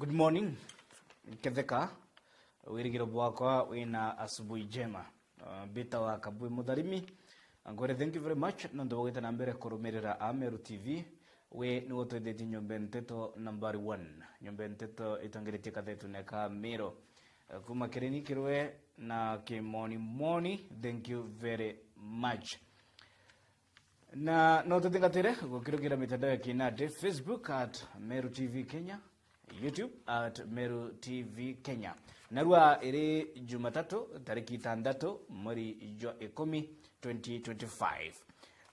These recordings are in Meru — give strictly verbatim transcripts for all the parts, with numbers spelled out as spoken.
Good morning, Ketheka. Wirigiro bwakwa wina asubuhi njema. Uh, Bita wa Kabwe Mutharimi. Ngwire thank you very much nontu bwa gwita na mbere kurumirira Ameru T V. We niwe utwithitie nyomba nteto number one. Nyomba nteto itongeretie kathetune ka Miro. Uh, kuma Kirini Kirwe na Kimoni Moni, thank you very much. Na no tuthingatire gukirugira mitandao ya kinandi, Facebook at Meru T V Kenya, YouTube at Meru T V Kenya. Narua iri Jumatatu, tariki itandatu, mweri jwa ikumi, twenty twenty-five.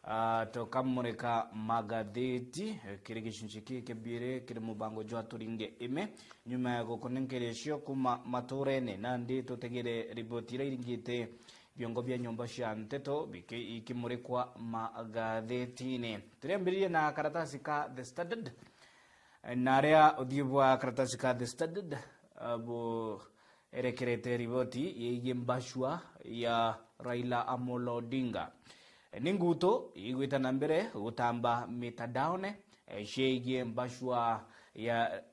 Ah, tukamurika magatheti, eh, kiri gicunci kii kibiri kiri mubango jwa Turinge Ime. Nyuma ya gukunenkeria cio kuma maturene, nandi tutegere riboti iria iringite biongo bia nyomba cia nteto biki-, ikimurikwa magathetine. Turiambiririe na karatasi ka The Standard, na aria uthiu bwa karatasi ka The Standard, eh, buerekerete riboti yegie mbacua ya Raila Amolo Odinga. Ni ngutu igwita na mbere gutamba mitandaone, eh, ciegie mbacua ya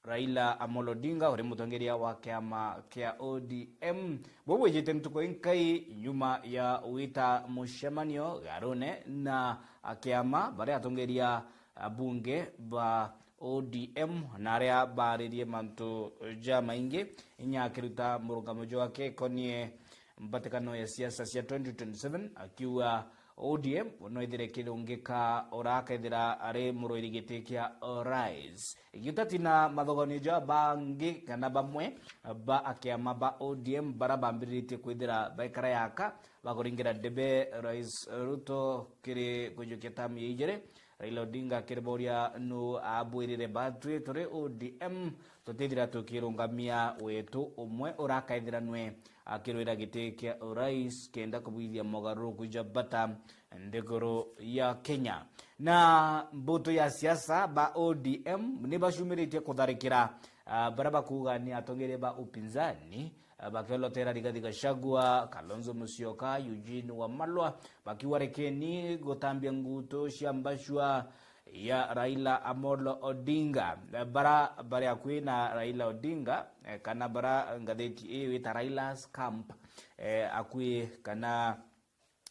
Raila Amolo Odinga, uri mutongeria wa kiama kia O D M, bubwijite ntuku inkai nyuma ya gwita mucemanio garune na akiama baria atongeria abunge ba O D M na aria baaririe mantu jamaingi, inya akiruta murungamo jwake ikonie mbatikano ya siasa cia twenty twenty-seven, akiuga O D M no ithire kirungika ura akethira ari murwiri giti kia urais. Igiutati na mathogonio ja bangi kana bamwe ba akiama ba O D M bara bambiriritie kwithira baikara yaka bakuringira ndebe Rais Ruto kiri kujukia tamu ya ijiri, Raila Odinga akiriboria nu abwirire batwi turi O D M tutithira tukirungamia wetu umwe ura akethira nwe akirwira giti kia urais kenda kubwithia mogaruruku ja bata nthiguru ya Kenya. Na mbutu ya siasa ba O D M ni bacumiritie kutharikira, ah, bara bakuga ni atongeria ba upinzani, ah, bakiolotera Rigathi Gachagua, Kalonzo Musyoka, Eugene Wamalwa, bakiuga rekeni gutambia ngutu cia mbacua ya Raila Amolo Odinga. Bara bari akui na Raila Odinga, eh, kana bara ngatheti ii wita Raila's Camp, eh, akui kana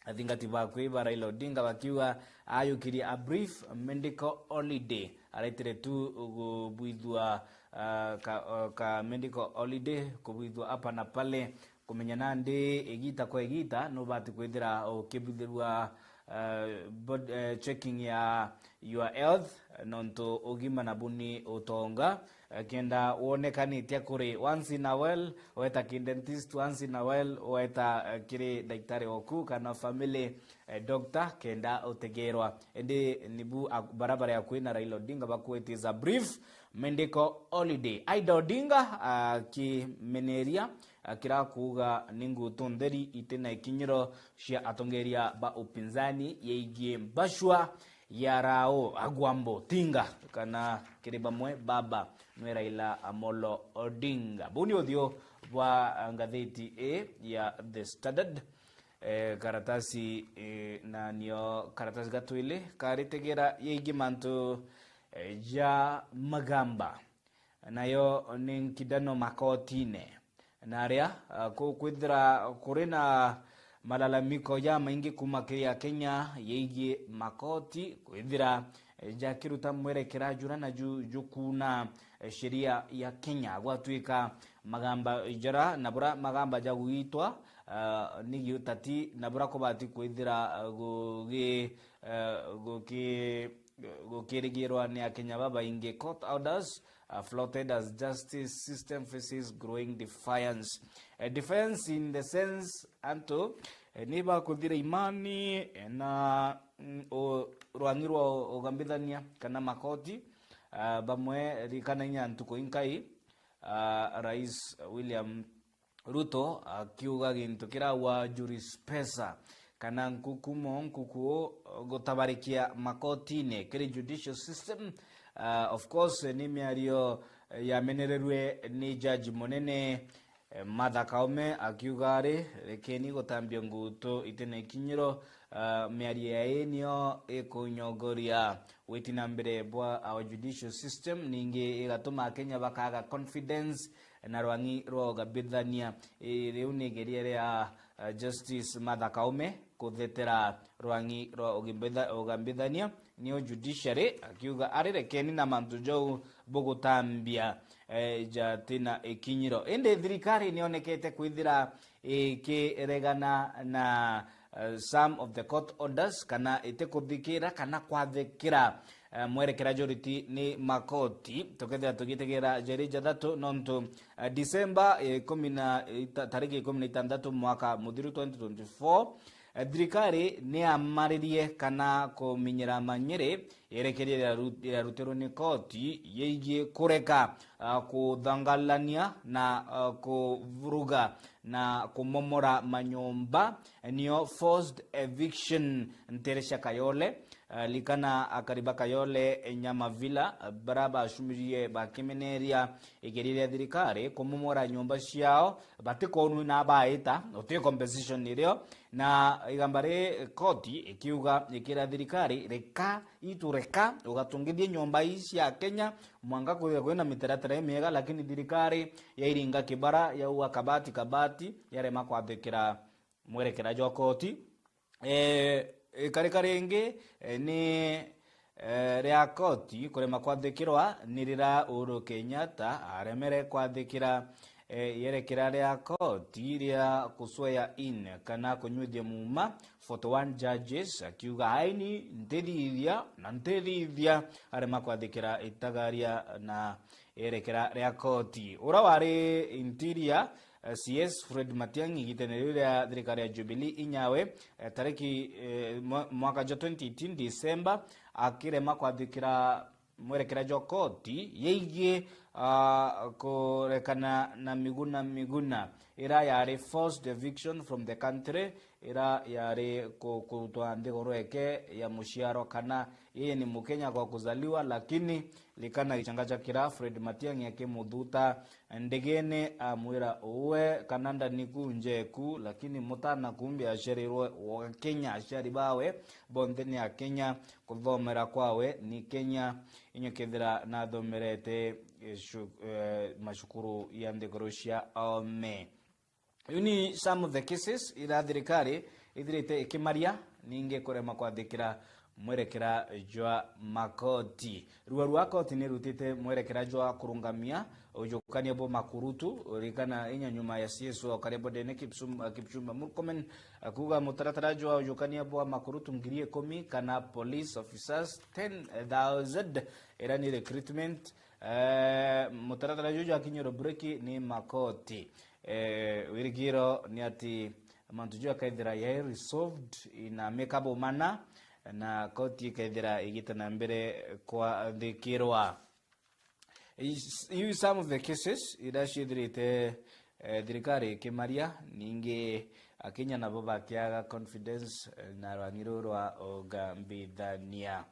athingati bakui ba Raila Odinga bakiuga ayukirie a brief medical holiday. Aretire tu kubwithua, ah, ka, ah, ka medical holiday, kubwithua hapa na pale, kumenya nandi igita kwa igita nubati kwithira ukibwithirua, ah, bod-, eh, checking ya your health, nontu ugima nabu ni utonga. Eh, kenda wonekanitia kuri once in a while, weta ki dentist, once in a while, weta, eh, kiri daktari waku kana family, eh, doctor, kenda utegerwa. Indi nibu ak-, bara bari akui na Raila Odinga bakuga it is a brief medical holiday. Aida Odinga akimeneria, akira kuuga ni ngutu ntheri iti na ikinyiro cia atongeria ba upinzani yegie mbacua ya Rao Agwambo Tinga, kana kiri bamwe baba nwe Raila Amolo Odinga. Buu ni uthio bwa ngatheti ii ya The Standard. Eh, karatasi, eh, na nio karatasi ga twili karitegera yegie mantu, eh, ja Magamba. Nayo ni nkindano makotine. Na aria, ah, ku-, kwithira kuri na malalamiko jamaingi kuma kiri Akenya yegie makoti kwithira, eh, jakiruta mwerekera jura na ju-, jukuuna, eh, sheria ya Kenya, gwatuika Magamba jara na bura Magamba jagwitwa, ah, ni giutati na bura kubati kwithira, ah, gugi-, ah, guki-, gukirigirwa ni Akenya babaingi. Court orders are floated as justice system faces growing defiance. Eh, defiance in the sense, antu, eh, ni bakuthira imani, eh, na, mm, u-, rwang'i rwa u-, ugambithania kana makoti, ah, bamwe rikana inya ntuku inkai, ah, Rais William Ruto akiuga gintu kiragwa juris pesa, kana nkukumo, nkukuo gutabarikia makotine kiri judicial system. Ah, of course, ni miario, eh, yamenererwe ni jaji munene, eh, Martha Koome, akiuga ari, rekeni gutambia ngutu itina ikinyiro, Uh, miario ya ii nio ikunyongoria witi na mbere bwa our judicial system, ningi igatuma Akenya bakaga confidence na rwang'i rwa ugambithania. Ii riu ni igeria ria, uh, Justice Martha Kaume kuthetera rwang'i rwa ugambitha-, ugambithania, nio judiciary, akiuga, "Arirekeni na mantu jau bugutambia, eh, jatina ikinyiro." Indi thirikari nionekete kwithira ikiregana na, eh, some of the court orders, kana itikuthikira kana kwathikira, eh, mwerekera juriti ni makoti. Tukethira tugitegera jeri jathatu, nontu, eh, Disemba, eh, ikumi na ita-, tariki ikumi na itantatu mwaka muthiru twenty twenty-four, eh, thirikari ni yamaririe kana kuminyira manyiri yerekeria iraru-, irarutirwe ni koti yegie kureka, ah, kuthangalania na, ah, kuvuruga na kumomora manyomba, nio forced eviction ntere cia Kayole. Ah, likana akari ba Kayole, eh, Nyamavila, ah, bara bacumirie bakimeneria igeria ria thirikari kumomora nyomba ciao, batikonwi na baita, uti compensation irio, na igamba ri koti ikiuga, ikira thirikari, "Reka, itu reka, ugatungithie nyomba ii cia Kenya, mwanka kwithirwa kwina mitaratara imiega," lakini thirikari yairinga kibara, yaua kabati kabati, yarema kwathikira mwerekera jwa koti. Eh, ikarika ringi, eh, ni, eh, ria koti kurema kwathikirwa ni rira Uhuru Kenyatta aremere kwathikira, eh, yerekera ria koti ria kuswear in kana kunyuithia muuma forty-one judges, akiuga, "Aini ntithithia na ntithithia," arema kwathikira itagaria na yerekera ria koti. Ura wari Interior, eh, C S Fred Matiang'i, igitene riu ria thirikari ya Jubilee inyawe, eh, tariki, eh, mwa-, mwaka jwa twenty eighteen December, akirema kwathikira mwerekera jwa koti yegie, ah, kurekana na Miguna Miguna, ira yari forced eviction from the country, ira yari ku-, kurutwa nthiguru eke ya muciaro, kana yeye ni Mukenya kwa kuzaliwa, lakini likana gichanga cha kira Fred Matiang'i akimuthuta ndegene, amwira, "Uwe Kananda ni ku njeku, lakini mutana kumbe aciarirwe wa Kenya, aciari bawe bonthe ni Akenya, kuthomera kwawe ni Kenya, inyo kethira nathomerete, eh, shu-, eh, macukuru ya nthiguru cia ome." Iu ni some of the cases ira thirikari ithirite ikimaria, ningi kurema kwathikira mwerekera jwa makoti. Rua rwa koti ni rutite mwerekera jwa kurungamia ujukania bwa makurutu, urikana inya nyuma ya C S O Okaria Bodene Kipsum-, Kipchumba Murkomen, akuga mutaratara jwa ujukania bwa makurutu ngiri ikumi kana police officers ten thousand, ira ni recruitment, eh, mutaratara juju jwakinyirwe bureki ni makoti. Eh, wirigiro ni ati mantu juu akaithira yai resolved in amicable manner, na koti ikaithira igita na mbere kwathikirwa. Is-, iu some of the cases ira ciithirite, eh, thirikari ikimaria, ningi Akenya nabo bakiaga confidence, eh, na rwang'i ruru rwa ugambithania.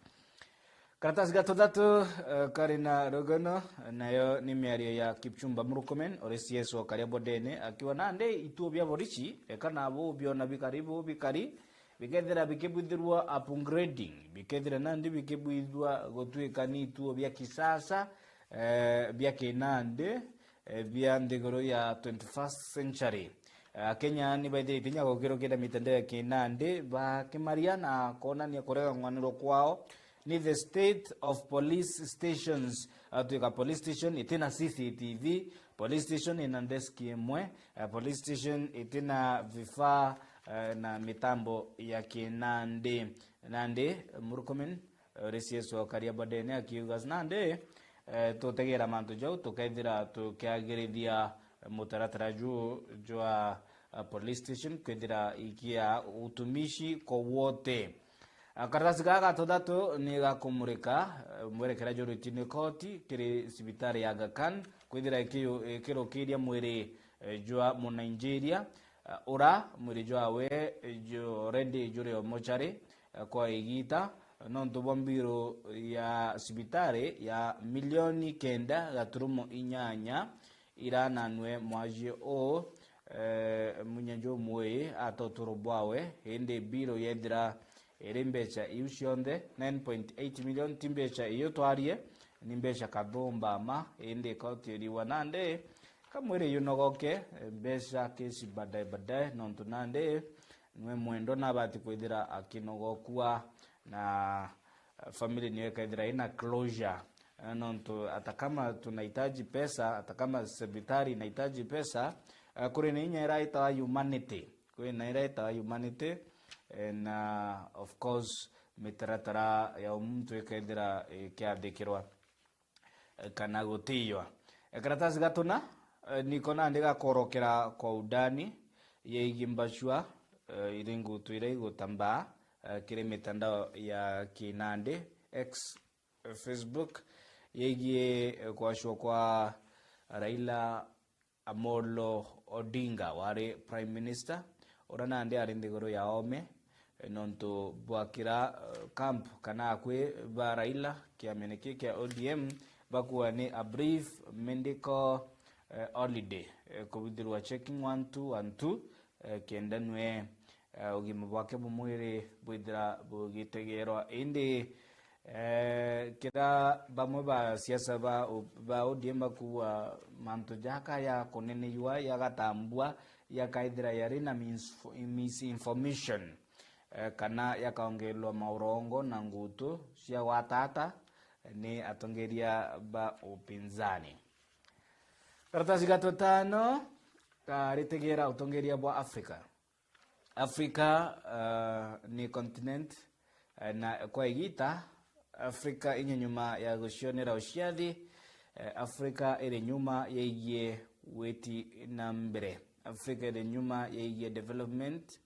Karatasi ga tuthatu, eh, kari na rugano, nayo ni miario ya Kipchumba Murkomen, uri C S O Okaria Bodene, akiuga nandi ituo bia borichi, eka nabo biona bikari bu bikari, bikethira bikibwithirwa upgrading, bikethira nandi bikibwithwa gutuika ni ituo bia kisasa, eh, bia kinandi, eh, bia nthiguru ya twenty-first century. Eh, Akenya ni baithirite inya gukirukira mitandao ya kinandi, bakimaria na kwonania kurega ng'waniro kwao ni the state of police stations. Atwika police station itina C C T V, police station ina desk imwe, eh, police station itina vifaa, eh, na mitambo ya kinandi. Nandi, Murkomen, uri C S O Okaria Bodene akiuga, nandi, eh, tutegera mantu jau, tukethira tukiagirithia mutaratara juu jwa, eh, police station, kwithira ikia utumishi kwa wote. Ah, karatasi gaka ga tuthatu ni ga kumurika, eh, mwerekera juriti ni koti kiri cibitari ya Aga Khan, kwithira ikiyu-, ikirukiria mwiri, eh, jwa Munigeria, eh, ura mwiri jwawe, eh, ju-, already juri o mochari, eh, kwa igita, nontu bwa mbiru ya cibitari ya milioni kenda gaturumo inyanya irananwe mwaji uu, eh, munya jumwii ata uturo bwawe, indi bill yethira iri mbeca iu cionthe, nine point eight million, ti mbeca iu twarie, ni mbeca kathumba ma, indi ikotiriwa nandi kamwiri yunogoke, eh, mbeca kesi baadaye baadaye, nontu nandi nwe mwendwa nabati kwithira akinogokua na, eh, family niyo ikaithira ina closure. Eh, nontu hata kama tunahitaji pesa, hata kama sibitari inahitaji pesa, eh, kuri na inya ira itawa humanity. Kuri na ira itawa humanity, eh, na of course mitaratara ya muntu ikaithira ikiathikirwa, eh, kana gutiywa. Eh, karatasi gatuna, eh, niko nandi gakorokera kwa undani yegie mbacua, eh, iri ngutu ira igutambaa, eh, kiri mitandao ya kinandi, X, eh, Facebook, yegie, eh, kwacwa kwa Raila Amolo Odinga wari Prime Minister, uria nandi ari nthiguru ya oome, eh, nontu bwa kira, eh, camp kana akui ba Raila, kiamene ki kia O D M, bakua ni a brief medical, eh, holiday, eh, kubithirwa checking one two one two, eh, kenda nwe, eh, ugima bwake bwa mwiri bwithira bugitegerwa. Indi, eh, kira bamwe ba siasa ba, ba O D M bakuuga mantu jaka ya kuneneyua, yagatambua, yakaithira yari na mis-, misinformation, eh, kana yakaongererwa maurongo na ngutu cia gwatata ni atongeria ba upinzani. Karatasi ga gatano, karitegeera utongeria bwa Africa. Africa, uh, ni continent, uh, na kwa igita, Africa inye nyuma ya gucionera uciathi, uh, Africa iri nyuma yegie witi na mbere. Africa iri nyuma yegie development.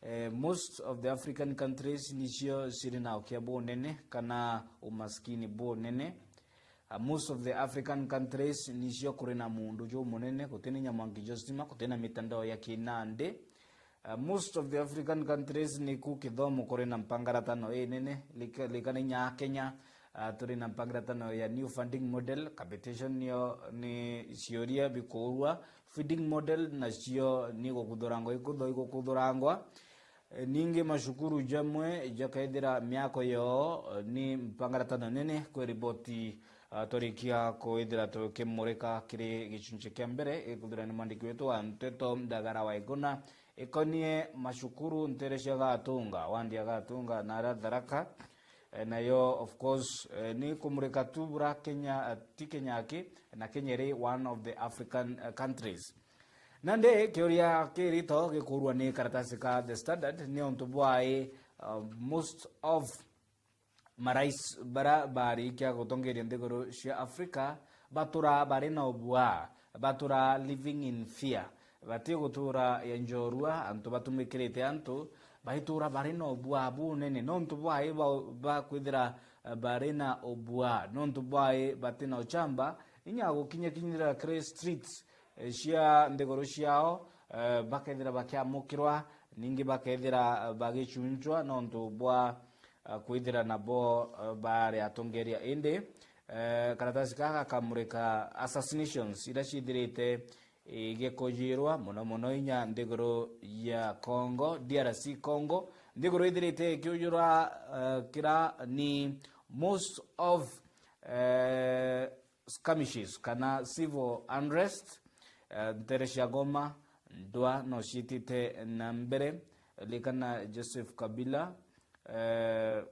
Eh, most of the African countries nicio ciri na ukia bunene kana umaskini bunene. Uh, most of the African countries nicio kuri na mundu jumunene, guti ni nyamwanki jwa stima, guti na mitandao ya kinandi. Uh, most of the African countries niku kithomo kuri na mpangaratano inene, lika, lika ni nya Kenya, uh, turi na mpangaratano ya new funding model, capitation niyo ni ciuria bikuurua, feeding model nacio ni gukuthurangwa ikutho igukuthurangwa. Eh, ningi macukuru jamwe jakaithira miako yoo, eh, ni mpangaratano nene kwi riboti, ah, twarikia kwithira tukimurika kiri gicunci kia mbere, ikuthira ni mwandiki wetu wa nteto Ndagara Waiguna, ikonie macukuru ntere cia Gatunga, wandi ya Gatunga na aria Tharaka. Eh, nayo, of course, eh, ni kumurika tu bura Kenya, eh, ti Kenya aki, na Kenya iri one of the African, eh, countries. Nandi kiuria kirito gikurua ni karatasi ka The Standard, ni untu bwai, uh, most of marais bara barikia gutongeria nthiguru cia Africa batura bari na ubua, batura living in fear, bati gutura ya njorua, antu batumikirite antu, baitura bari na ubua bunene. Nontu bwai ba, ba kwithira, eh, bari na ubua, nontu bwai bati na uchamba, inya gukinyakinyira kiri streets, eh, cia nthiguru ciao, eh, bakethira bakiamukirwa, ningi bakethira, eh, bagicunjwa nontu bwa, eh, kwithira nabo, eh, bari atongeria. Indi, eh, karatasi kaa gakamurika assassinations iria cithirite igikujirwa mono mono inya nthiguru ya Congo, D R C Congo. Nthiguru ithirite ikiujirwa, eh, kira ni most of, eh, skirmishes kana civil unrest, eh, ntere cia Goma, ndwa no ciitite na mbere, likana Joseph Kabila, eh,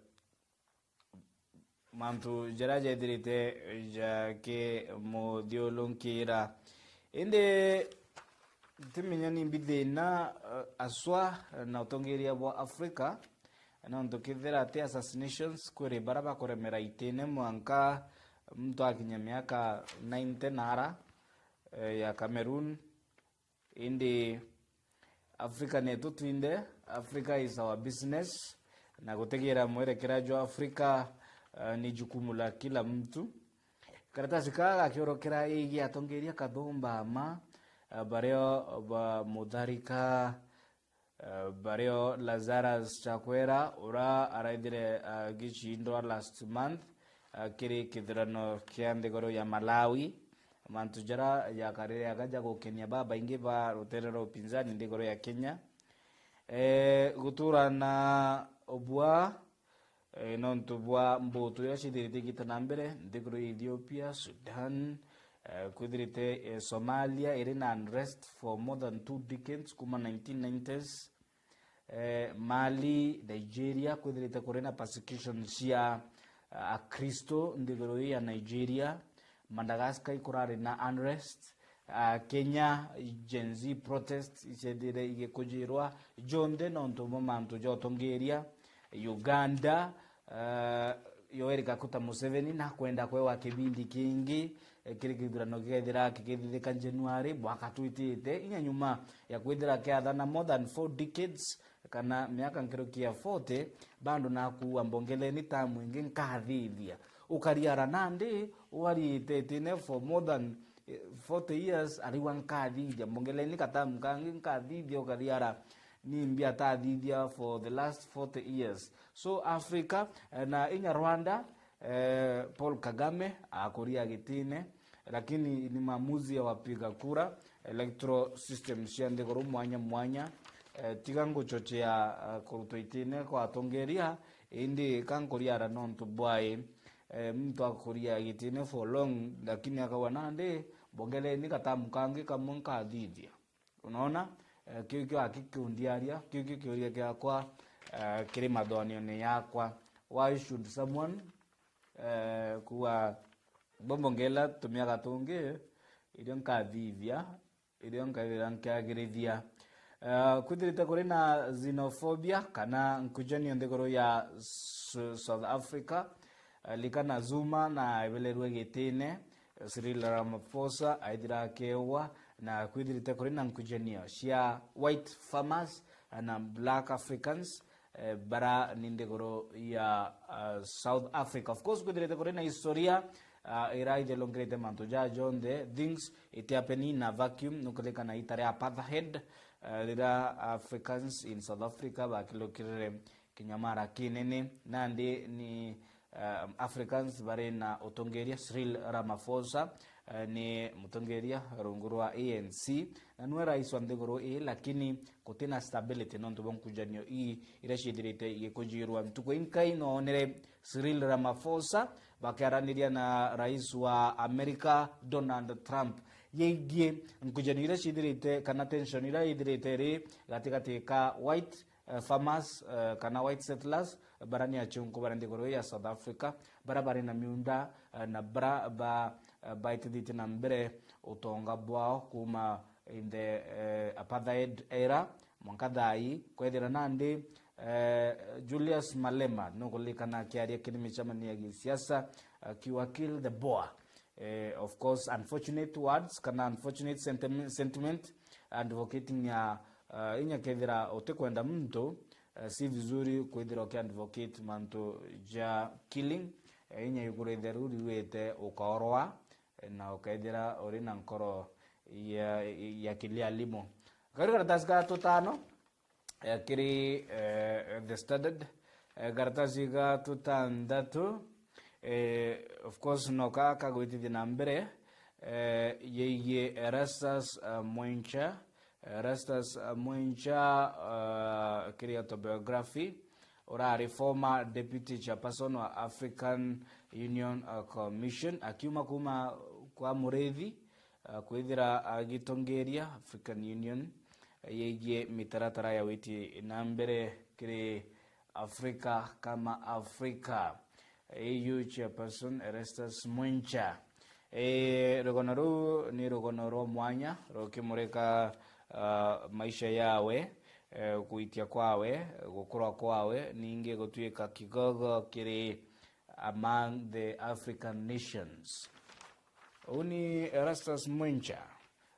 mantu jaria jethirite jakimuthiurunkiira. Indi ntimenya nimbi thina, eh, aswa na utongeria bwa Africa, nontu kethira ti assassinations, kwiri bara bakuremera itine mwanka muntu akinya miaka ninety nara, eh, ya Cameroon. Indi Africa netu twinthe, Africa is our business, na gutigira mwerekera jwa Africa, eh, ni jukumu la kila mtu. Karatasi kaa gakiorokera igi atongeria kathumba ama, eh, bario ba Mutharika, eh, bario Lazarus Chakwera, ura araithire, eh, agicindwa last month, eh, kiri kithurano kia nthiguru ya Malawi, mantu jaria jakarire aga ja gukenia babaingi ba rutere rwa upinzani nthiguru ya Kenya. Eh, gutura na ubua, eh, nontu bwa mbutu iria cithirite igita na mbere nthiguru ya Ethiopia, Sudan, eh, kwithirite, eh, Somalia iri na unrest for more than two decades, kuma nineteen nineties. Eh, Mali, Nigeria, kwithirite kuri na persecution cia, ah, Akristo nthiguru ii ya Nigeria. Madagascar ikurari na unrest. Ah, Kenya, Gen Z protest icethire igikujirwa jonthe nontu bwa mantu ja utongeria. Uganda, eh, Yoweri Kaguta Museveni nakwenda kwewa kibindi kingi, eh, kiri kithurano gigethira kigithithika January mwaka twitite, inya nyuma ya kwithira kiathana more than four decades, kana miaka nkuruki ya forty, bado nakuua, mbongeleni tamu ingi nkathithia. Ukariara nandi, wariite itine for more than, eh, forty years, ariwa nkathithia, mbongeleni katamu kangi nkathithia, ukariara nimbi atathithia for the last forty years. So Africa, eh, na inya Rwanda, eh, Paul Kagame akuria gitine, lakini ni maamuzi ya wapiga kura, electoral system cia nthiguru mwanya mwanya. Eh, tiga nguchochea, eh, kurutwa itine kwa atongeria, indi ka nkuriara nontu bwai, eh, muntu akuria gitine for long, lakini akauga nandi mbongeleni katamu kangi kamwe nkathithia. Unaona? Eh, kiu kio aki kiundiaria, kiu kio kiuria giakwa, eh, kiri mathonione yakwa. Why should someone, eh, kuga, bombongela tumiaga tungi, irio nkathithia, irio nkaithira nkiagirithia? Eh, kwithirite kuri na xenophobia kana nkujanio nthiguru ya Su-, South Africa. Eh, likana Zuma na ebelerwe gitine, Cyril Ramaphosa aithira akewa, na kwithirite kuri na nkujanio cia white farmers na black Africans, eh, bara ni nthiguru ya, uh, South Africa. Of course, kwithirite kuri na historia, uh, ira ithelongirite mantu ja jonthe. Things it happening in a vacuum, nukulikana itare apartheid, uh, rira Africans in South Africa bakilukirire kinyamara kinene. Nandi ni, uh, Africans bari na utongeria. Cyril Ramaphosa, uh, ni mutongeria rungu rwa A N C, na niwe rais wa nthiguru ii, lakini gutina stability nontu bwa nkujanio ii iria ciithirite igikujirwa. Ntuku inkai noonere Cyril Ramaphosa bakiaraniria na rais wa America, Donald Trump, yeigie nkujanio iria ciithirite kana tension iria ithirite iri gatigati ka white, eh, farmers, eh, kana white settlers, bara ni achunku bara nthiguru ya South Africa, bara bari na miunda, eh, na bara ba, eh, baitithitie na mbere utonga bwao kuma in the, eh, apartheid era, mwanka thaa ii, kwethira nandi, eh, Julius Malema nukulikana akiaria kiri micemanio ya gisiasa, akiuga, "Kill the Boer." Eh, of course, unfortunate words kana unfortunate sentiment, sentiment advocating ya, eh, inya kethira utikwenda muntu, eh, si vizuri kwithira ukiadvocate mantu ja killing, eh, inya iguru itheru riuite ukaorwa, eh, na ukethira uri na nkoro ya, ya kilialimo. Kari karatasi ka tutano, eh, kiri, eh, The Standard, eh, karatasi ga tutandatu, eh, of course, no ka kagwitithia na mbere, eh, yegie Erastus, eh, Mwencha. Erastus, eh, Mwencha, eh, kiri autobiography, urari former deputy chairperson wa African Union, eh, Commission, akiuma kuma kwa Muriithi, eh, kwithira agitongeria African Union, eh, yegie mitaratara ya witi na mbere kiri Afrika kama Afrika. A U chairperson Erastus Mwencha. Eh, rugono ruu ni rugono rwa mwanya rukimurika, ah, maisha yawe, eh, gwitia kwawe, gukura kwawe, ningi gutuika kigogo kiri among the African nations. Uu ni Erastus Mwencha.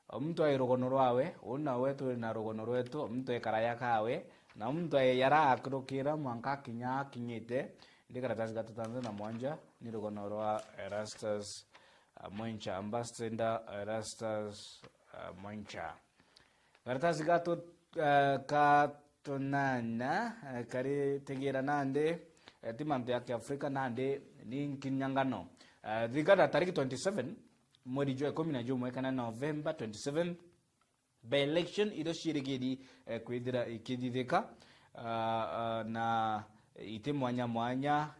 O muntu ai rugono rwawe, uu nawe turi na rugono rwetu, o muntu ai karaya kawe, na o muntu ai yara akirukira mwanka akinya akinyite. Ndi karatasi ga tutantatu na mwanja ni rugono rwa Erastus, ah, Mwencha, Ambassador Erastus, ah, Mwencha. Karatasi ga tu-, eh, ka tunana, eh, kari tegeera nandi, eh, ti mantu ya Kiafrika nandi ni nkinyangano. Eh, thigara tariki twenty-seven, mweri jwa ikumi na jumwe kana November twenty-seventh, by-election iria ciirigiri, eh, kwithira ikithithika, ah, ah, na iti mwanya mwanya,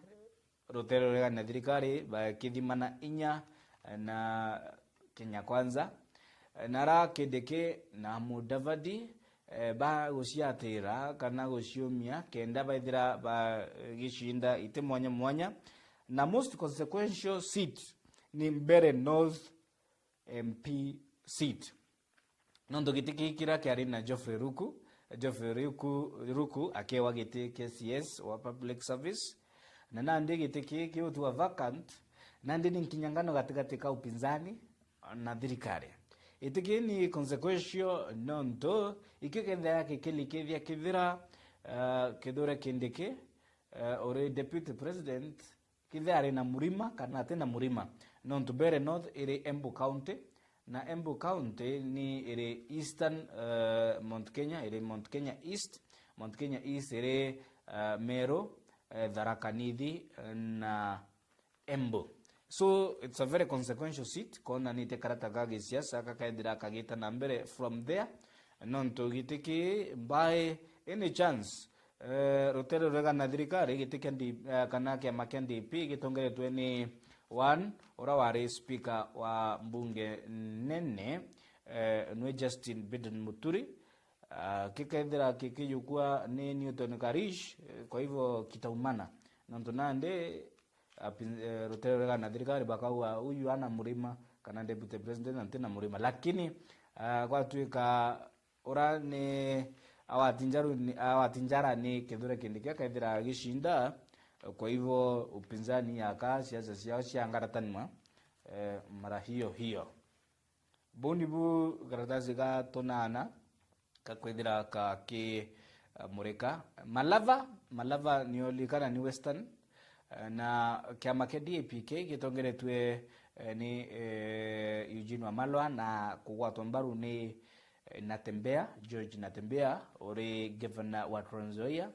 rutere ruria na thirikari bakithimana inya, eh, na Kenya Kwanza, eh, nara Kindiki na Mudavadi, eh, baguciatira kana guciumia kenda baithira bagicinda iti mwanya mwanya, na most consequential seat ni Mbeere North M P seat. Nontu giti kii kiria kiari na Geoffrey Ruku, Geoffrey Ruku, Ruku akewa giti kia C S wa Public Service, na nandi giti kii kiutua vacant, nandi ni nkinyangano gatigati ka upinzani na thirikari. Giti kii ni consequential nontu ikio kethira kikilikithia kithira, eh, Kithure Kindiki, eh, uri deputy president, kethira ari na murima kana ati na murima. Nontu Mbeere North iri Embu County, na Embu County ni iri Eastern, eh, Mount Kenya, iri Mount Kenya East. Mount Kenya East iri, eh, Meru, eh, Tharaka Nithi, eh, na Embu. So, it's a very consequential seat, konanite karata ga gisiasa gakaethira kagita na mbere from there, nontu giti ki by any chance, eh, rutere ruria na thirikari, giti kia D-, eh, kana kiama kia D P gitongeretwe ni one, ura wari speaker wa mbunge nene, eh, nwe Justin Biden Muturi, ah, kikethira kikiyukua ni Newton Karish, eh, kwa hivyo kitaumana. Nontu nandi, apin-, eh, rutere ruria na thirikari bakauga, "Uyu ana murima," kana deputy president, "Nti na murima." Lakini, ah, gwatuika ura ni awatinjaru ni, awatinjara ni Kithure Kindiki akethira agicinda, kwa hivyo upinzani yaka siasa ciao ciangaratanwa, eh, mara hiyo hiyo. Buu nibu karatasi ga tunana kakwithira kakimurika. Malava, Malava nio likana ni Western, eh, na kiama kia D A P K gitongeretwe, eh, ni, eh, Eugene Wamalwa na kugwatwa mbaru ni, eh, Natembeya, George Natembeya, uri governor wa Trans Nzoia.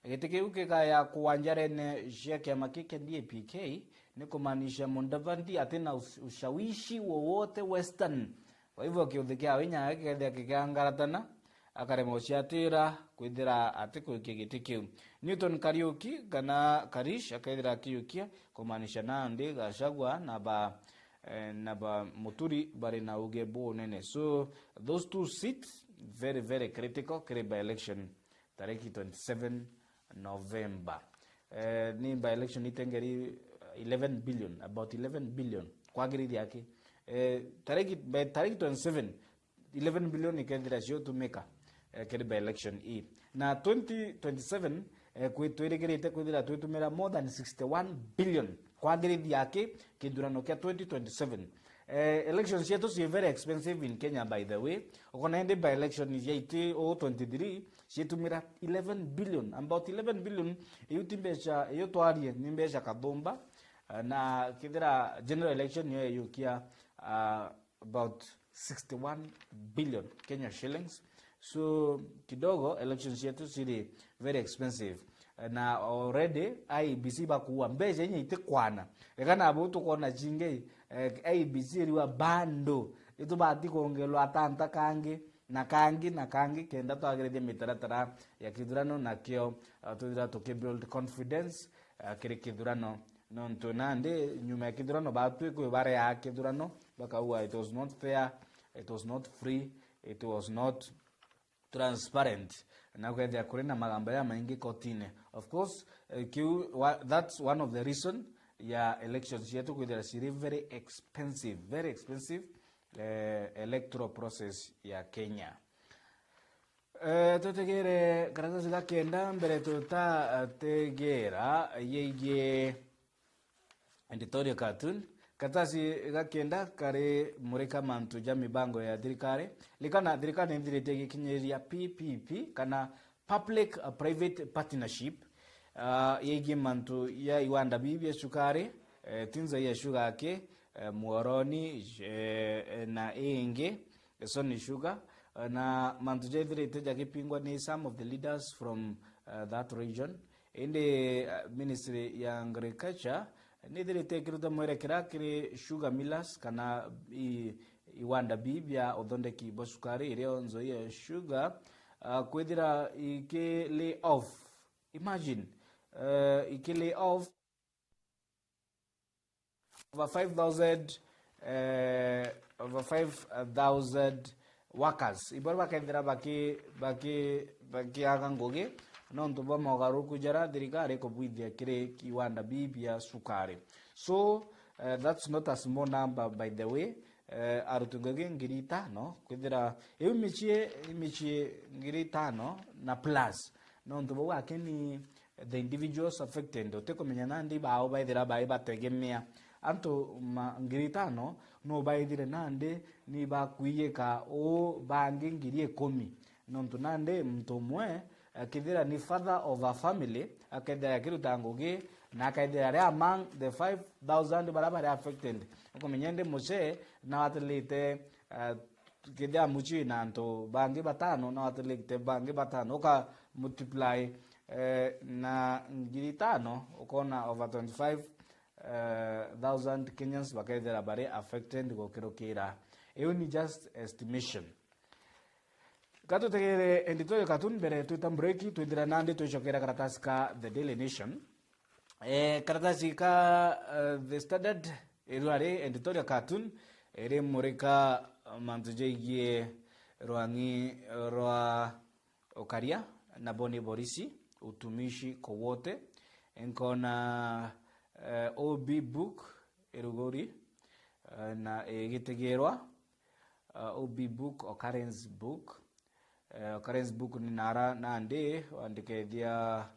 Giti kiu kigaya kuwa njarene cia kiama kii kia D A P K, ni kumaanisha Mudavadi ati na us-, ushawishi wowote Western. Kwa hivyo kiuthi kia winya gikethia kikiangaratana, akarema guciatira kwithira ati kwikia giti kiu. Newton Kariuki kana Karish akethira akiukia, kumaanisha nandi Gachagua na ba, eh, na ba Muturi bari na uge bunene. So those two seats very, very critical kiri by-election tariki twenty-seven November. Eh, ni by-election itengeri eleven billion, about eleven billion. Kwagirithia aki? Eh, tariki, by tariki twenty-seven, eleven billion ikethira ciotumika, eh, kiri by-election ii. Na twenty twenty-seven, eh, kwi-, twirigirite kwithira twitumira more than sixty-one billion kwagirithia aki kithurano kia twenty twenty-seven. Eh, elections cietu cii very expensive in Kenya, by the way. Ukona indi by-election cia iti uu twenty-three, ciitumira eleven billion, about eleven billion. Iu ti mbeca, iu twarie ni mbeca kathumba. Eh, na kithira general election niyo iyukia, ah, about sixty-one billion Kenya shillings. So kidogo elections cietu ciri very expensive. Eh, na already I E B C bakuua mbeca inya itikwana. Eka nabo tukona cingi, eh, I E B C iriwa bando itubati kwongerwa atanta kangi na kangi na kangi, kenda twagirithia mitaratara ya kithurano, nakio, uh, twithira tukibuild confidence, uh, kiri kithurano. Nontu nandi nyuma ya kithurano, batwi kwi bareaa kithurano, bakauga it was not fair, it was not free, it was not transparent, na kwethia kuri na magamba jamaingi kotine. Of course, eh, kiu wa-, that's one of the reason ya elections cietu kwithira ciri very expensive, very expensive, eh, electoral process ya Kenya. Eh, twetegere karatasi ga kenda mbere tutategera yeigie editorial cartoon. Karatasi ga kenda kari murika mantu ja mibango ya thirikari. Likana thirikari nithiritie igikinyiria P P P kana public, uh, private partnership, uh, yeigie mantu ya iwanda bibi bia cukari, eh, Tinza ya Sugar Cake, eh, Muhoroni, eh, na ingi, Sony Sugar, eh, na mantu jaithirite jagipingwa ni some of the leaders from, uh, that region. Indi, uh, Ministry ya Agriculture, nithirite ikiruta mwerekera kiri sugar millers kana i-, iwanda bii bia uthondeki bwa sukari irio Nzoia Sugar, ah, kwithira iki lay off. Imagine, eh, iki lay off over five thousand, eh, over five thousand workers. Ibo bakethira baki-, baki-, bakiaga ngugi nontu bwa mogaruruku jaria thirikari ikubwithia kiri kiwanda bii bia sukari. So, eh, that's not a small number, by the way. Eh, aruti ngugi ngiri itano, kwithira iu micii, micii ngiri itano na plus. Nontu bau akeni the individuals affected, utikumenya nandi bao baithira bai bategemea. Antu ma-, ngiri itano no baithire nandi ni bakuiyika uu bangi ngiri ikumi. Nontu nandi muntu umwe, eh, kethira ni father of a family, akethira akiruta ngugi, na akethira ari among the five thousand baria bari affected. Ukumenya indi mucee na atilite, eh, kethira mucii na antu bangi batano, na atilite bangi batano, uka multiply, eh, na ngiri itano, ukona over twenty-five, eh, thousand Kenyans bakethira bari affected gukirukira. Iu ni just estimation. Ka tutegere editorial cartoon mbere twita break, twithira nandi twicokera karatasi ka The Daily Nation. Eh, karatasi ka, eh, The Standard, irua ri editorial cartoon, irimurika mantu jaigie rwang'i rwa ukaria nabo ni borisi, utumishi kwa wote. Nkona, eh, O B book iruguri, eh, na igitegirwa, eh, O B book, occurrence book. Eh, occurrence book ni nara nandi wandikethia,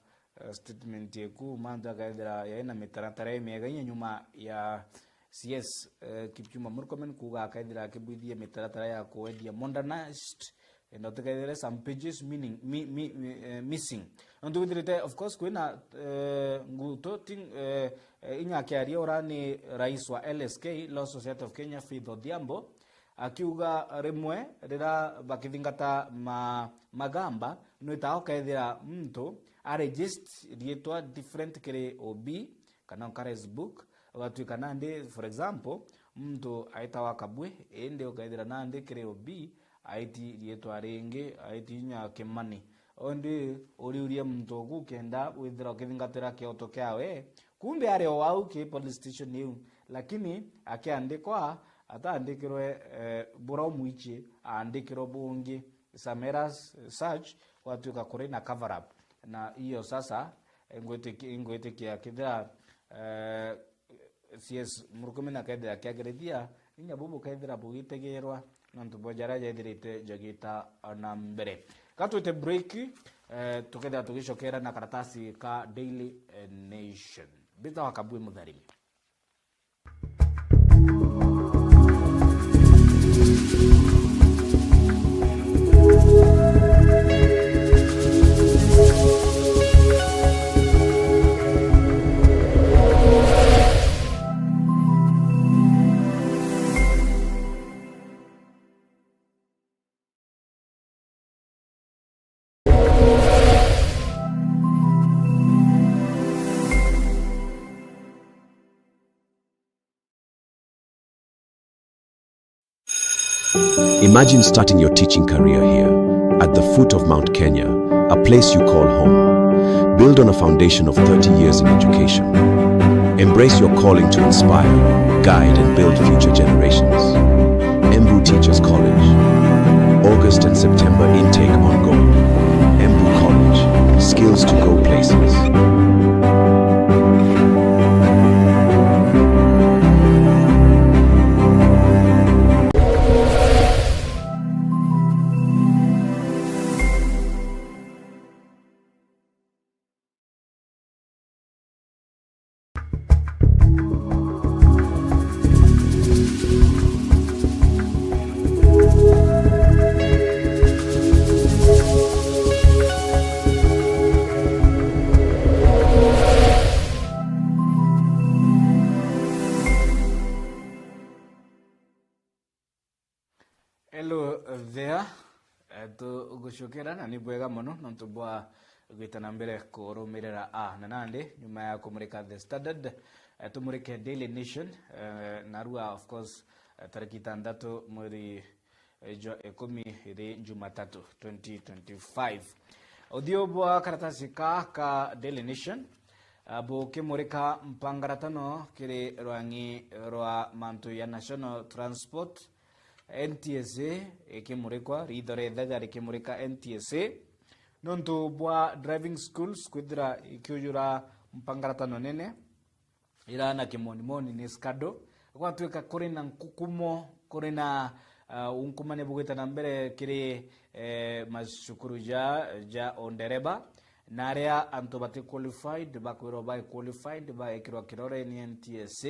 eh, statement yeku, mantu akethira yaina mitaratara imiega inya nyuma ya C S, eh, Kipchumba Murkomen kuuga akethira akibwithia mitaratara ya kuwethia modernized, and utikethire some pages meaning, mi-, mi-, mi-, eh, missing. Nontu withirite, of course, kwina, eh, nguto ting-, eh, eh, inya akiaria ura ni rais wa L S K, Law Society of Kenya, Faith Odhiambo, akiuga rimwe riria bakithingata ma-, magamba, nwitaga ukethira muntu a register riitwa different kiri O B kana occurrence book, ugatwika nandi, for example, muntu aitawa Kabwe, indi ukethira nandi kiri O B aiti riitwa ringi, aiti inya Kimani. Ondi uriuria muntu uku kenda withira ukithingatira kioto kiawe, kumbe ari o au ki police station iu, lakini akiandikwa, ataandikirwe, eh, bura umwichie, aandikirwe bungi. Some errors, eh, such, gwatuika kuri na cover up. Na iyo sasa, eh, ngwitiki-, ngwitikia kethira, eh, C S Murkomen akethira akiagirithia, inya bu bukethira bugitegirwa nontu bwa jaria jethirite jagita na mbere. Ka twite break, eh, tukethira tugicokera na karatasi ka Daily, eh, Nation. Mbitawa Kabwe Muthari. Imagine starting your teaching career here, at the foot of Mount Kenya, a place you call home. Build on a foundation of thirty years in education. Embrace your calling to inspire, guide, and build future generations. Embu Teachers College. August and September intake ongoing. Embu College. Skills to go places. Hello there. Eh, tugucokera na ni bwega mono nontu bwa gwita na mbere kurumirira a na nandi nyuma ya kumurika The Standard, eh, tumurike Daily Nation, eh, narua, of course, eh, tariki itandatu mweri, eh, jwa ikumi iri Jumatatu twenty twenty-five. Uthiu bwa karatasi ka ka Daily Nation, ah, bukimurika mpangaratano kiri rwang'i rwa mantu ya National Transport, N T S A ikimurikwa, ritho ria ithega rikimurika N T S A, nontu bwa driving schools kwithira ikiujura mpangaratano nene ira na kimonimoni ni SCADO. Gwatuika kuri na nkukumo, kuri na, ah, unkumania bugwita na mbere kiri, eh, macukuru ja, ja ondereba, na aria antu bati qualified bakwirwa bai qualified, baekirwa kirore ni N T S A.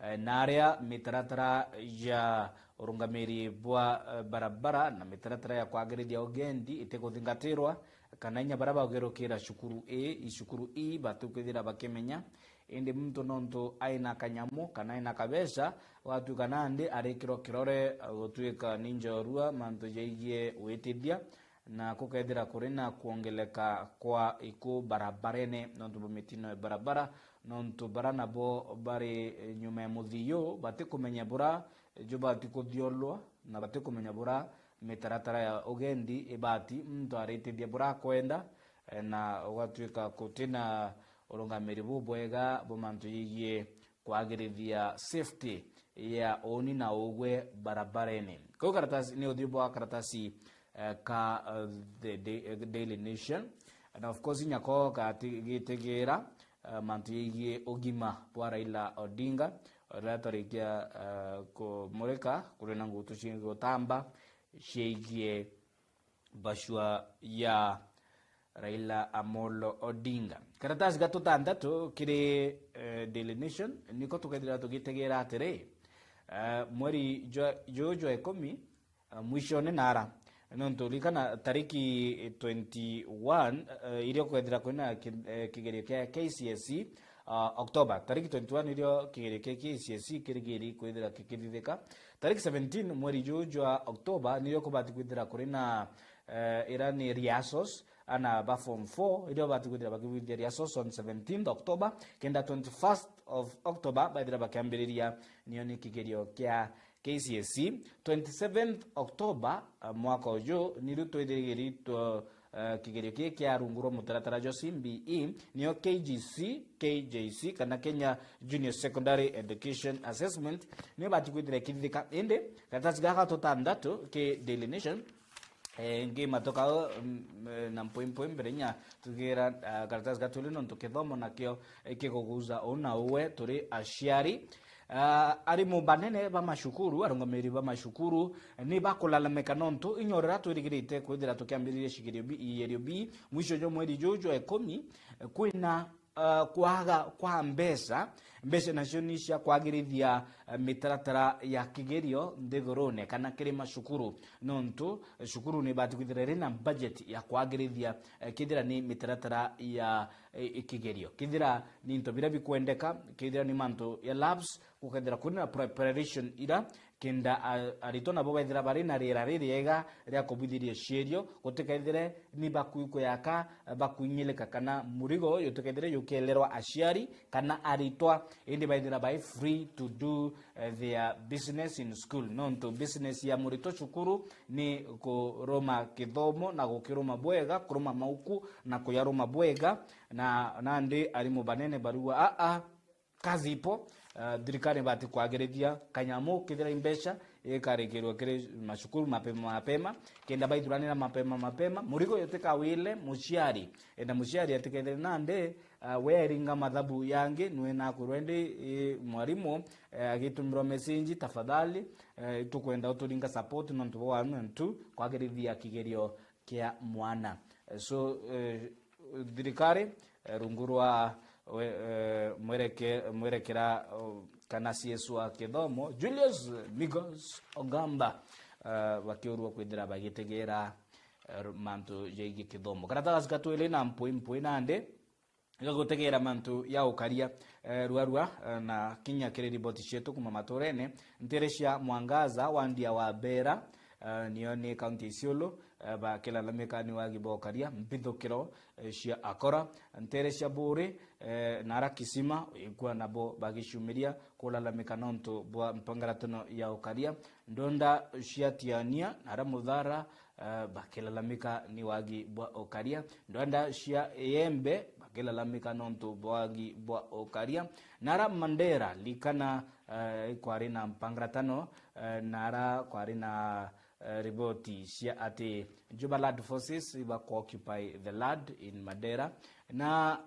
Eh, na aria mitaratara ya urungamiri bwa, eh, barabara na mitaratara ya kwagirithia ugendi itikuthingatirwa, kana inya baria bagerukira cukuru A, i cukuru E batikwithira bakimenya, indi muntu nontu aina kanyamu kana aina kabeca, gwatuika nandi arikirwa kirore, eh, gutuika ni njorua mantu jaigie witithia, na kukethira kuri na kwongeleka kwa iku barabarene nontu bwa mitino ya barabara, nontu bara nabo bari nyuma ya muthiu batikumenya bura jubati kuthiolwa na batikumenya bura mitaratara ya ugendi ibati muntu aritithia bura akwenda, eh, na ugatuika gutina urungamiri bubwega bwa mantu yigie kwagirithia safety ya uuni na ugwe barabarene. Kau karatasi ni uthiu bwa karatasi, eh, ka, eh, the Da-, eh, Daily Nation. Na of course, nyako gati-, gitigira, eh, mantu yigie ugima bwa Raila Odinga, riria twarikia, eh, kumurika kuri na ngutu cigie gutamba ciigie bacua ya Raila Amolo Odinga. Karatasi ga tutantatu kiri, eh, Daily Nation, niko tukethira tugitegera atiri, eh, mweri jwa, juju jwa ikumi, eh, mwishone nara, nontu rikana tariki twenty-one, eh, irio kwethira kwina ki-, eh, kigerio kia K C S E, ah, October. Tariki twenty-one nirio kigerio kia K C S E kirigiri kwithira kikithithika. Tariki seventeen mweri juu jwa October nirio kubati kwithira kuri na, eh, ira ni rehearsals, ana ba form four irio bati kwithira bakibwithia rehearsals on seventeenth October, kenda twenty-first of October baithira bakiambiriria nio ni kigerio kia K C S E. Twenty-seventh October, eh, mwaka uju niru twithirigiri tw-, eh, kigerio kii kia rungu rwa mutaratara jwa C B E, nio K G C, K J C, kana Kenya Junior Secondary Education Assessment, nio bati kwithira ikithithika. Indi karatasi gaka tutantatu ki Daily Nation, eh, ngi matoka, mm, eh, na mpwi mpwi mbere inya tugira, ah, karatasi gatwiri nontu kithomo nakio, eh, kiguguza uu na uwe turi aciari. Ah, arimu banene ba macukuru, arungamiri ba macukuru, ni bakulalamika nontu inya riria twirigirite kwithira tukiambiriria cigerio B, igerio B, mwisho jwa mweri juu jwa ikumi, eh, kwina, ah, kwaga kwa mbeca, mbeca nacio ni cia kwagirithia, eh, mitaratara ya kigerio nthigurune kana kiri macukuru, nontu, eh, cukuru ni ibati kwithira iri na budget ya kwagirithia, eh, kithira ni mitaratara ya, eh, kigerio, kithira ni into biria bikwendeka, kethira ni mantu ya labs, gukethira kuri na preparation ira, kenda a-, aritwa nabo bethira bari na riera ririega ria kubwithiria cierio, gutikethire ni bakui kuyaka, bakuinyilika, kana murigo uyu utikethire yukiilerwa aciari kana aritwa, indi baithira bai free to do, eh, their business in school. Nontu business ya muritwa cukuru ni kuruma kithomo na gukiruma bwega, kuruma mauku na kuyaruma bwega, na nandi arimu banene barua, a, a, kazi ipo, eh, thirikari ibati kwagirithia kanyamu kethira i mbeca ikarikirwa kiri macukuru mapema mapema, kenda baithuranira mapema mapema, murigo uyu utikawile muciari, enda muciari atikethire nandi, eh, we eringa mathabu yangi, nwe nakwirwa indi, eh, mwarimu, eh, agitumirwa message, "Tafadhali, eh, tukwenda uturinga support nontu bwa one and two, kwagirithia kigerio kia mwana." Eh, so, eh, thirikari, eh, rungu rwa we-, eh, mwereke-, mwerekera, oh, kana C S wa kithomo, Julius Migos Ogamba, eh, bakiurua kwithira bagitegera, eh, mantu jaigie kithomo. Karatasi gatwiri na mpwi mpwi nandi, igagutegera mantu ya ukaria, eh, rua rua, eh, na kinya kiri riboti cietu kuma maturene, ntere cia Mwangaza, wandi ya Wabera, eh, nio ni kaunti ya Isiolo, eh, bakilalamika ni wagi bwa ukaria, mbithukiro, eh, cia akora, ntere cia Buuri, eh, na ara Kisima, ikua nabo bagiciumiria kulalamika nontu bwa mpangaratano ya ukaria, ndonda cia Tiania na ara Muthara, eh, bakilalamika ni wagi bwa ukaria, ndonda cia Iembe bakilalamika nontu bwa wagi bwa ukaria, na ara Mandera, likana, eh, kwari na mpangaratano, eh, na ara kwari na eh, riboti cia ati Juba Land Forces iba ku occupy the land in Mandera, na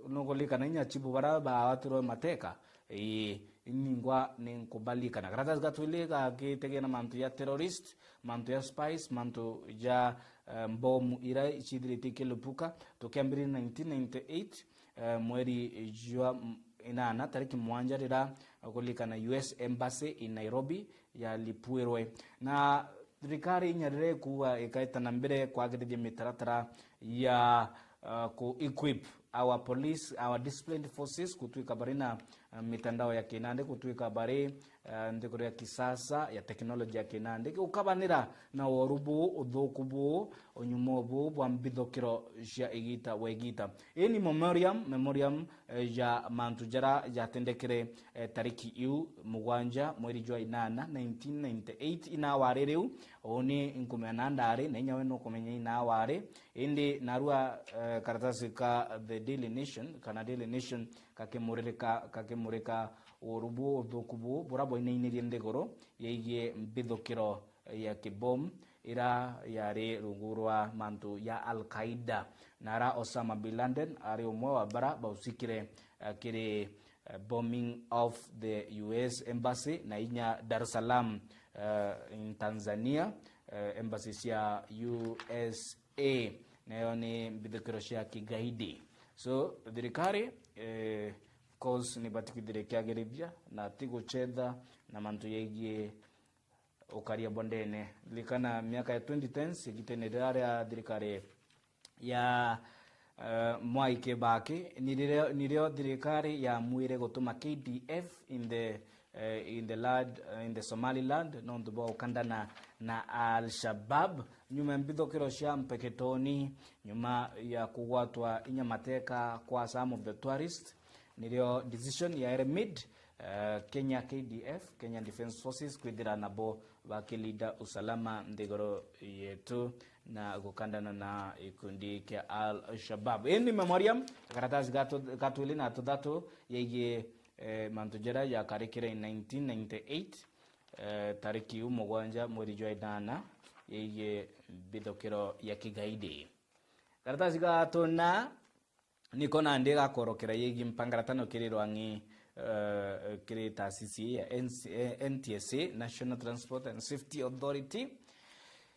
nukulikana inya chibu bara bawatirwe mateka, ii, ningwa ninkubalikana. Karatasi ga twili gagitegena mantu ya terrorist, mantu ya spies, mantu ja, eh, mbomu ira cithirite ikilipuka tukiambiriria nineteen ninety-eight, eh, mweri jwa m-, inana, tariki mwanja, rira kulikana U S Embassy in Nairobi yalipuirwe. Na thirikari inya rira ikuuga ikaita na mbere kwagirithia mitaratara ya, uh, ku equip our police, our disciplined forces, gutwika bari na, uh, mitandao ya kinandi, gutwika bari, uh, nthiguru ya kisasa ya teknoloji ya kinandi, gukabanira na woru buu, uthuku buu, unyumo buu bwa mbithukiro cia igita gwa igita. Ii ni memoriam, memoriam, eh, ja mantu jara jatendekere, eh, tariki iu mugwanja mweri jwa inana nineteen ninety-eight, ina wari riu, uni nkumenya na ndari, na inya we nukumenya ina wari, indi narua, eh, karatasi ka The Daily Nation, kana Daily Nation, kakimuririka, kakimurika uru buu, uthuku buu, bura bwainainirie nthiguru yaigie mbithukiro ya kibom ira yari rungu rwa mantu ya Al-Qaeda, na ara Osama bin Laden ari umwe wa bara bausikire, eh, kiri, eh, bombing of the U S embassy na inya Dar es Salaam, eh, in Tanzania, eh, embassy cia U S A, nayo ni mbithukiro cia kigaidi. So, thirikari, eh, of course, ni bati kwithira ikiagirithia na ti guchetha na mantu yaigie ukaria bondene. Ririkana miaka ya twenty tens, igitene riria ria thirikari ya, eh, Mwai Kibaki, nirio, nirio thirikari yamwire gutuma K D F in the, eh, in the land, eh, in the Somaliland, nontu bwa gukandana na Al-Shabaab. Nyuma ya mbithukiro cia Mpeketoni, nyuma ya kugwatwa inya mateka kwa some of the tourists, nirio decision ya Eremid, eh, Kenya K D F, Kenya Defence Forces, kwithira nabo bakilinda usalama nthiguru yetu na gukandana na gikundi kia Al-Shabaab. Ii ni memoriam, karatasi gatu-, ga twili na tuthatu yaigie, eh, mantu jaria jakarikire in nineteen ninety-eight, eh, tariki iu mugwanja mweri jwa inana, yaigie mbithukiro ya kigaidi. Karatasi ga tuna niko nandi gakorokera yegi mpangaratano kiri rwang'i, eh, kiri taasisi ya N C, eh, N T S A, National Transport and Safety Authority.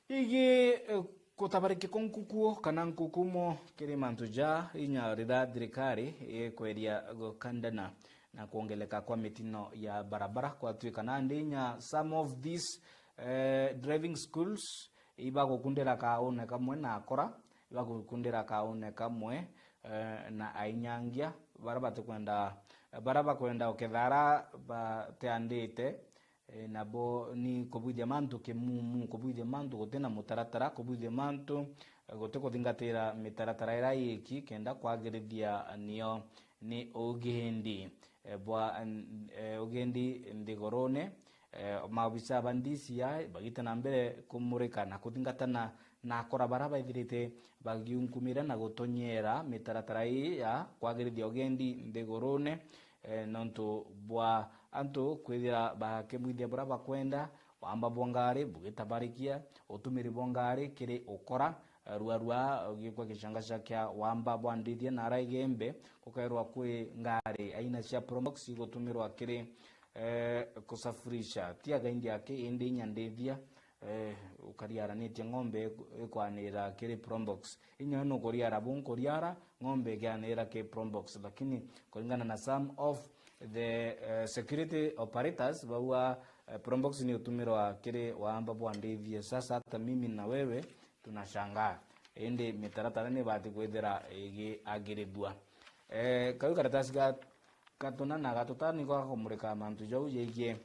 Igi, eh, gutabariki kwa nkukuo kana nkukumo kiri mantu ja inya rira thirikari ikweria gukandana na kwongeleka kwa mitino ya barabara, kwatuika nandi inya some of these, eh, driving schools ibagukundira kaune kamwe na akora, ibagukundira kaune kamwe, eh, na ainyangia, bara batikwenda, bara bakwenda ukethara bateandite, eh, nabo ni kubwithia mantu kimumu, kubwithia mantu gutina mutaratara, kubwithia mantu, eh, guti kuthingatira mitaratara ira yiki kenda kwagirithia nio ni ugendi, eh, bwa, eh, ugendi nthigurune. Eh, maobisa ba D C I bagita na mbere kumurika na kuthingatana na akora bara baithirite bagiunkumira na gutonyera mitaratara ii ya kwagirithia ugendi nthigurune, eh, nontu bwa antu kwithira bakibwithia bura bakwenda, wamba bwa ngari bugitabarikia, utumiri bwa ngari kiri ukora, eh, rua rua ugikwa gicangaca kia wamba bwa ndithia na ara Igembe, gukairwa kwi ngari aina cia Probox igutumirwa kiri, eh, kusafirisha ti againdi aki, indi inya ndithia, eh, ukariaranitie ng'ombe iku-, ikwanira kiri Probox. Inya we nukuriara bu nkuriara, ng'ombe ikianira kiri Probox. Lakini kuringana na some of the, eh, security operators, baua, eh, Probox ni utumirwa kiri wamba bwa ndithia. Sasa hata mimi na wewe tunashangaa. Indi mitaratara ni ibati kwithira igiagirithua. Eh, kau karatasi ga gatuna na gatutano niko gakumurika mantu jau jegie,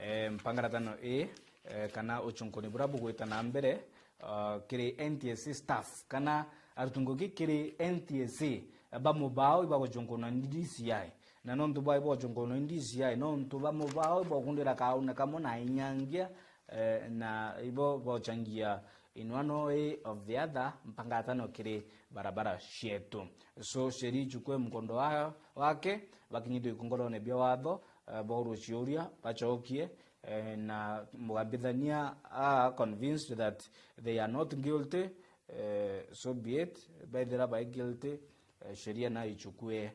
eh, mpangaratano ii, eh, kana uchunkuni bura bugwita na mbere uh, kiri N T S A staff, kana aruti ngugi kiri N T S A, ba mubao ibaguchunkunwa ni D C I. Na nontu bwa ibaguchunkunwa ni D C I, nontu ba mubao ibagukundira kauna kamwe na inyangia, eh, na ibo bochangia in one way of the other, mpangata no kiri barabara cietu. So, sheria ichukue mkondo wa-, wake, bakinyithwe ikungorone bia watho, eh, baurwe ciuria, bachokie, eh, na mugambithania are convinced that they are not guilty, eh, so be it, baithira bai guilty, eh, sheria na ichukue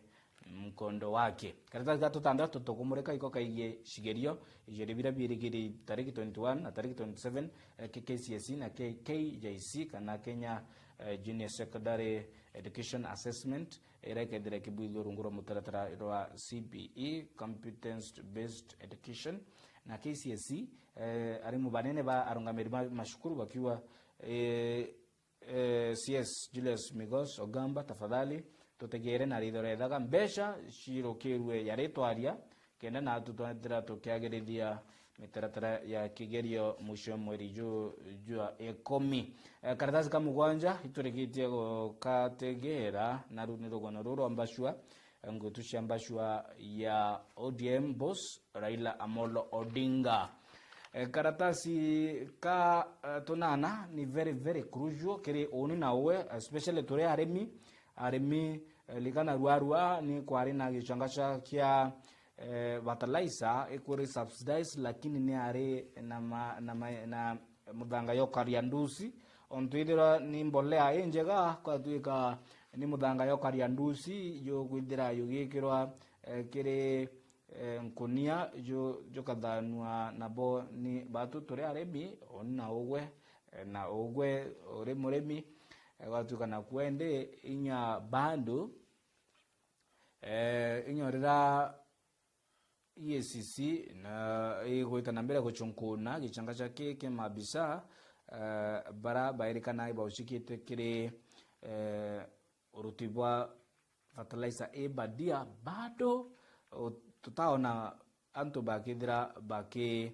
mkondo wake. Karatasi ga tutandatu tukumurika iko kaigie cigerio ijiri bira biirigiri tariki twenty-one na tariki twenty-seven, eh, K K C S E na K K J C, kana Kenya, eh, Junior Secondary Education Assessment, iria ikethira ikibwithua rungu rwa mutaratara rwa C B E, Competence Based Education, na K C S E, eh, arimu banene ba arungamiri ba macukuru bakiuga, eh, eh, C S Julius Migos Ogamba, tafadhali tutegeere na ritho rethaga mbeca cirukirue yari twaria, kenda natu twethira tukiagirithia mitaratara ya kigerio mwisho mweri ju-, jwa ikumi. Eh, karatasi ka mugwanja iturikitie gukategera, na ru-, ni rugano ruru rwa mbacua, eh, ngutu cia mbacua ya O D M boss Raila Amolo Odinga. Eh, karatasi ka, eh, tunana ni very, very crucial kiri uni na uwe, especially turi arimi. Arimi, eh, ligana ruarua ni kwari na gichangacha kia, eh, fertilizer ikuri subsidized, lakini ni ari na ma-, na ma-, na muthanga yokaria ndusi. Ontu ithirwa ni mbolea injega, kwatuika ni muthanga yokaria ndusi, yukwithira yugikirwa, eh, kiri, eh, nkunia, ju-, jukathanua nabo ni batu turi arimi, uni na ugwe, eh, na ugwe uri murimi, eh, gwatuika na kwende inya bando, eh, inya rira E A C C na igwita na mbere guchunkuna gichangacha ki kia maabisa, eh, bara bairikana ibauchikite kiri, eh, uruti bwa fertilizer i badia, bado, u-, tutaona antu bakithira baki-,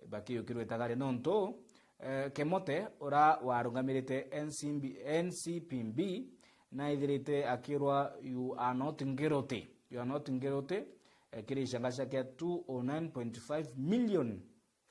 bakiyukirwe itagaria nontu, eh, Kemote ura warungamirite N C B, N C P B, naithirite akirwa, "You are not guilty. You are not guilty," eh, kiri gichangacha kia two oh nine point five million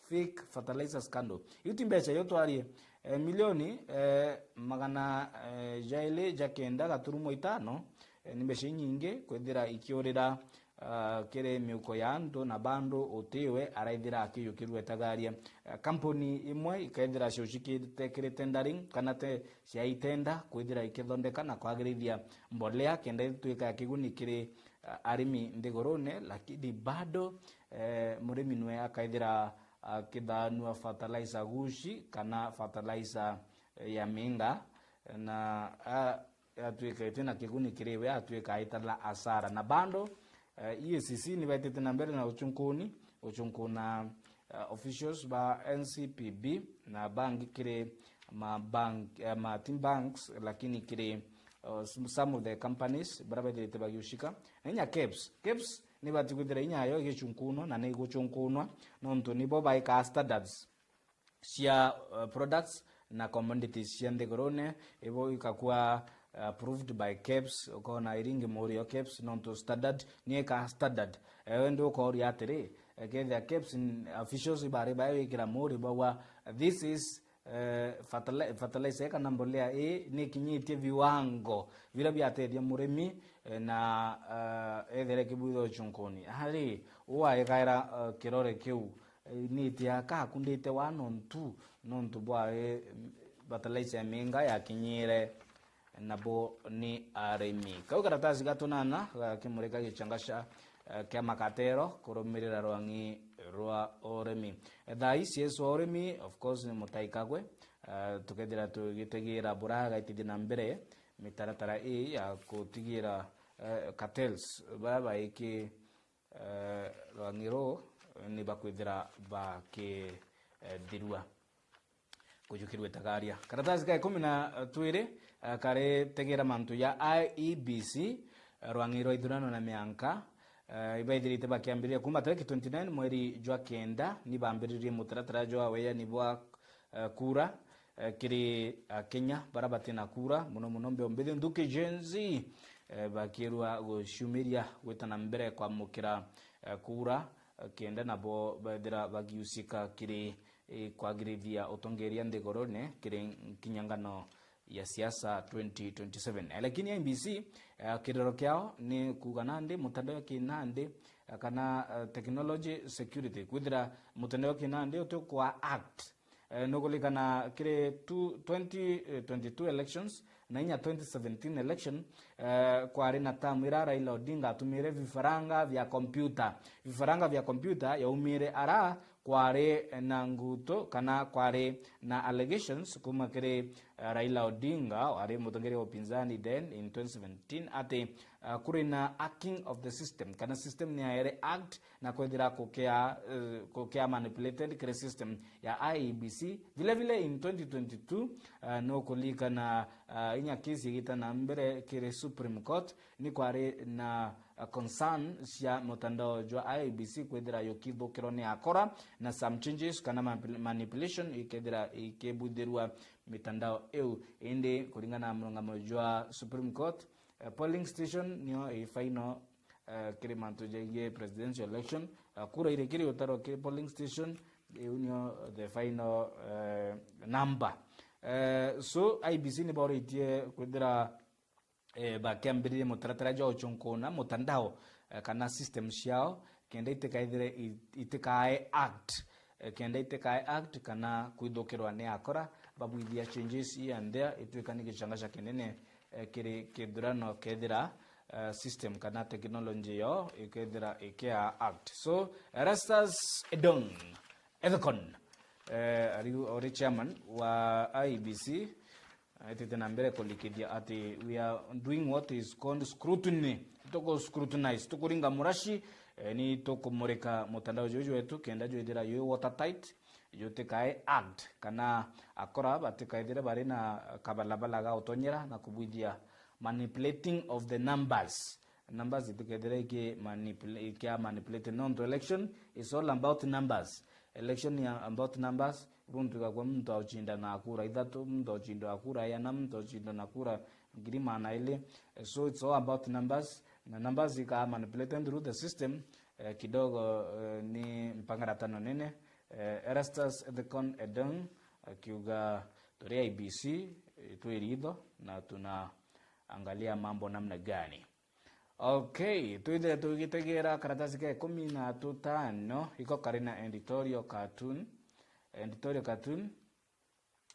fake fertilizer scandal. Iu ti mbeca, iyo twarie, eh, milioni, eh, magana, eh, jairi ja kenda gaturumo itano, eh, ni mbeca inyingi kwithira ikiurira, ah, kiri miuko ya antu, na bandu utiwe araithira akiyukirua itagaria. Eh, kampuni imwe ikethira ciucikite kiri tendering, kana te ciaitenda kwithira ikithondeka na kwagirithia mbolea, kenda itwika ya kiguni kiri, ah, arimi nthigurune, lakini bado, eh, murimi nwe akaithira akithanua fertilizer gushi kana fertilizer ya minga, na, a, atwika iti na kiguni kiri we, atwika aitala asara. Na bando, eh, E A C C ni baitite na mbere na uchunkuni, uchunkuna, eh, officials ba N C P B na bangi kiri ma bank, eh, ma team banks, lakini kiri, uh, s-, some of the companies bara baithirite bagiushika. Na inya KEBS. KEBS ni bati kwithira inya yo igichunkunwa na ni iguchunkunwa, nontu nibo baikaa standards cia, uh, products na commodities cia nthigurune, ibo ikakua, uh, approved by KEBS, ukona iringi muri yo KEBS, nontu standard, ni ikaa standard. Ewe ndi ukooria atiri, ekethia KEBS n-, officials ibari bae wikira muri bawa, this is eh, fertili-, fertilizer ii kana mbolea ii ni ikinyitie viwango vira biatethia murimi, eh, na, eh, ethere kibwitha uchunkuni. Ari, uu aikaira, eh, kirore kiu, eh, ni itia kakundite wa nontu, nontu bwa, eh, fertilizer ya minga yakinyire nabo ni arimi. Kau karatasi ga tunana gakimurika gichangasha, eh, kia makatero kurumirira rwang'i rwa urimi. Eh, thaa ii C S wa urimi, of course, ni Mutai Kagwe. Eh, tukethira tugitigira bura gaitithia na mbere mitaratara ii ya gutigira, eh, cartels bara baiki, eh, rwang'i ruu ni bakwithira bakithirua kujukirua itagaria. Karatasi ka ikumi na twiri, eh, kari tegera mantu ya I E B C, eh, rwang'i rwa ithurano na mianka, eh, ibaithirite bakiambiriria kuma tariki twenty nine mweri jwa kenda, ni bambiririe mutaratara jwa weani bwa, eh, kura, eh, kiri Akenya bara batina kura, muno muno mbeo mbithi nthuki Gen Z, eh, bakirwa guciumiria gwita na mbere kwamukira, eh, kura, eh, kenda nabo bethira bagiusika kiri, eh, kwagirithia utongeria nthigurune kiri nkinyangano ya siasa twenty twenty-seven. Eh, lakini I E B C, eh, kiriro kiao ni kuuga nandi mutandao ki nandi, eh, kana, eh, technology security, kwithira mutandao ki nandi uti kwa act. Eh, nukulikana kiri tu-, twenty twenty-two elections na inya twenty seventeen election, eh, kwari na tamu ira Raila Odinga atumire vifaranga vya kompyuta. Vifaranga vya kompyuta yaumire ara kwari na nguto kana kwari na allegations kuma kiri, eh, Raila Odinga, wari mutongeria wa upinzani then in twenty seventeen, ati, eh, kuri na hacking of the system, kana system ni yaere hacked na kwethira kukia, eh, kukia manipulated kiri system ya I E B C. Vile vile in twenty twenty-two, eh, nukulikana, eh, inya kesi igita na mbere kiri Supreme Court, ni kwari na, eh, concern cia mutandao jwa I E B C kwithira yukithukirwa ni akora, na some changes kana manipul-, manipulation ikethira ikibuthirwa mitandao iu. Indi kuringana na murungamo jwa Supreme Court, eh, polling station nio i final, eh, kiri mantu jaigie presidential election. Eh, kura iri kiri utarwa kiri polling station, iu nio the final, eh, number. Eh, so I E B C ni bauritie kwithira, eh, bakiambiririe mutaratara jwa uchunkuna mutandao, eh, kana system ciao, kenda itikaithire i-, itikae act, eh, kenda itikae act kana kwithukirwa ni akora, babwithia changes here and there, itwika ni gicangaca kinene, eh, kiri kithurano kethira, eh, system kana technology yo ikethira ikia act. So, Erastus Edong, Ethekon, eh, ari ori chairman wa I E B C, aitite na mbere kulikithia ati we are doing what is called scrutiny. Tuku scrutinize, tukuringa murashi, eh, ni tukumurika mutandao juju jwetu kenda jwithira jwi watertight, jutikae act kana akora batikaithire bari na kabalabala ga utonyera na kubwithia manipulating of the numbers. Numbers itikethire iki manipula-, ikia manipulate, nontu election is all about numbers. Election ni about numbers. Buntu igakwa muntu auchinda na kura ithatu, muntu auchinda na kura iana, muntu auchinda na kura ngiri maana ili. So it's all about numbers. Na numbers ika manipulated through the system. Eh, kidogo, eh, ni mpangaratano nene. Eh, Erastus Ethekon Edong akiuga, turi I E B C, eh, twi ritho na tunaangalia mambo namna gani. Okay, twithire tugitegera karatasi ka ikumi na tutano, iko kari na editorial cartoon. Editorial cartoon.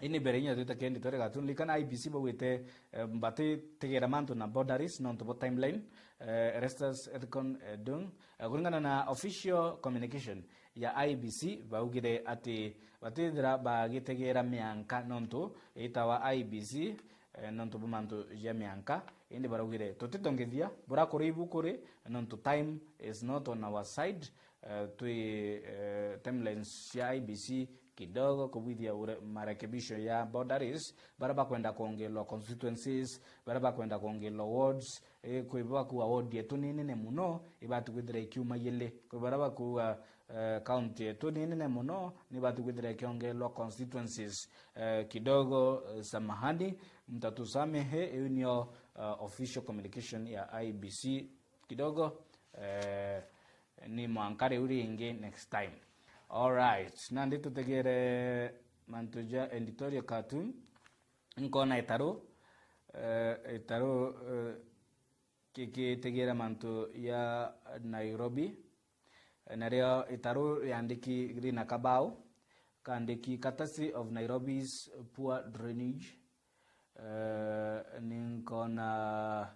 Ini mbere inya twita ki editorial cartoon, likana I E B C baugite, eh, batitegera mantu na boundaries, nontu bo timeline, eh, Erastus Ethekon, eh, Dung. Eh, kuringana na official communication ya I E B C, baugire ati batithira bagitegera mianka nontu itawa I E B C, eh, nontu bwa mantu ja mianka, indi baraugire, tutitongithia, burakuri ibu kuri, nontu time is not on our side, eh, twi, eh, timelines cia I E B C kidogo kubwithia ure-, marekebisho ya boundaries, bara bakwenda kwongelwa constituencies, bara bakwenda kwongelwa wards, eh, kwi bakuga ward yetu ni nene muno, ibati kwithira ikiuma yili, kwi bara bakuga eh, county yetu ni nene muno, ni bati kwithira ikiongelwa constituencies, eh, kidogo, eh, samahani, mtatusamehe, iu nio, eh, official communication ya I E B C kidogo, eh, ni mwanka riu ringi next time. Alright, nandi tutegere mantu ja editorial cartoon, nkona itaru, eh, itaru, eh, kikitegera mantu ya Nairobi, nario itaru riandiki rina kabau kandiki, courtesy of Nairobi's poor drainage. Eh, ninkona,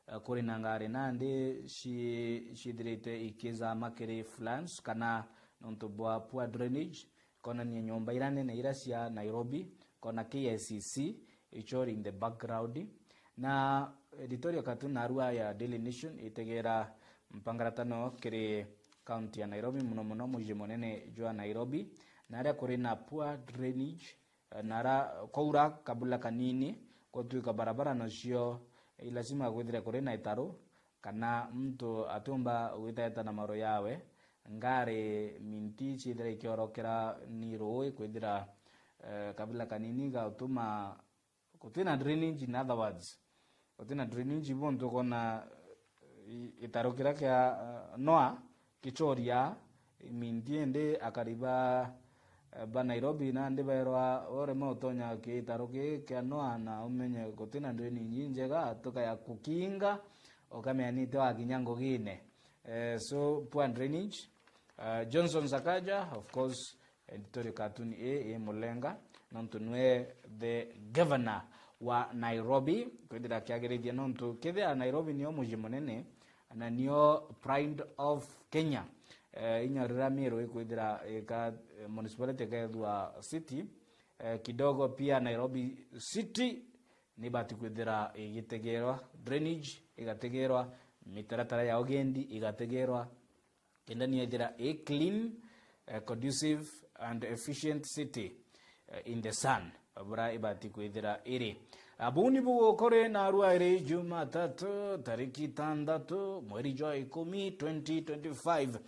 eh, kuri na ngari nandi ci-, cithirite ikizama kiri floods kana nontu bwa poor drainage. Konania nyomba ira nene ira cia Nairobi, kona K I C C ichori in the background. Na editorial cartoon narua ya Daily Nation itegera mpangaratano kiri county ya Nairobi, muno muno muji munene jwa Nairobi, na aria kuri na poor drainage, eh, na ara kwaura kabula kanini, gutwika barabara nacio, eh, lazima kwithire kuri na itaru, kana muntu atiumba gwitaeta na maru yawe, ngari minti ciithira ikiorokera ni ruui, kwithira, eh, kabila kanini ga utuma gutina drainage, in other words, gutina drainage, buntu ukona, eh, i-, gitaro kiria kia, eh, Noah kichoria minti indi akari ba, eh, ba Nairobi nandi bairwa ureme utonya gitaro ki kia Noah na umenye gutina drainage njega, tukaya kukinga, ukamenya nite wakinya ngugine. Eh, so poor drainage. Uh, Johnson Sakaja, of course, editorial cartoon ii i mulenga, nontu nwe the governor wa Nairobi, kwithira kiagirithia, nontu kethira Nairobi nio muji munene na nio pride of Kenya, eh, inya riria Meru ikwithira ika, eh, municipality ikethua city, eh, kidogo pia Nairobi city nibati kwithira igitegerwa, drainage igategerwa, mitaratara ya ugendi igategerwa, kenda ni ethira i clean, eh, conducive and efficient city, eh, in the sun, bura ibati kwithira iri. Abu ni bugukore na rwairi Jumatatu, tariki itandatu, mweri jwa ikumi, twenty twenty-five.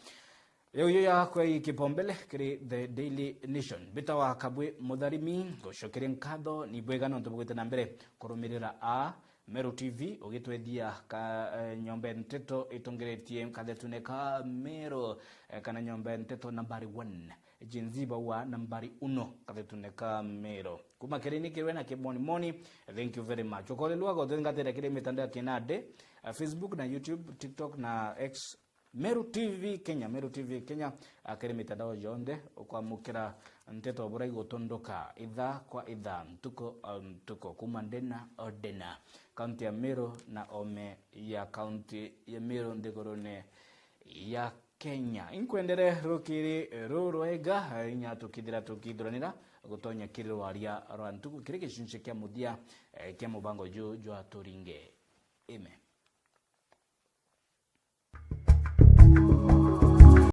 Riu yo yakwa i kipombele kiri The Daily Nation. Mbitawa Kabwe Mutharimi, ngucokeria nkatho ni bwega nontu bugwite na mbere kurumirira a Meru T V, ugitwethia ka, eh, nyomba ya nteto itongeretie kathetune ka Meru, eh, kana nyomba ya nteto nambari one. Gen Z baua nambari uno kathetune ka Meru. Kuma kirini kirwe na kibonimoni, thank you very much. Ukorelwa gothengatira kiri mitandao ya kinade, eh, Facebook na YouTube, TikTok na X, Meru T V Kenya, Meru T V Kenya, akiri mitandao yonthe, ukwamukira nteto bura igutunduka ithaa kwa ithaa, ntuku o ntuku, kuma ndena o ndena. Kaunti ya Meru na ome ya kaunti ya Meru nthigurune ya Kenya. Inkwendere rukiri rurwega, inya tukithira tukithuranira gutonya kiri rwaria rwa ntuku, kiri gicunci kia muthia, eh, kia mubango ju jwa Turinge. Amen.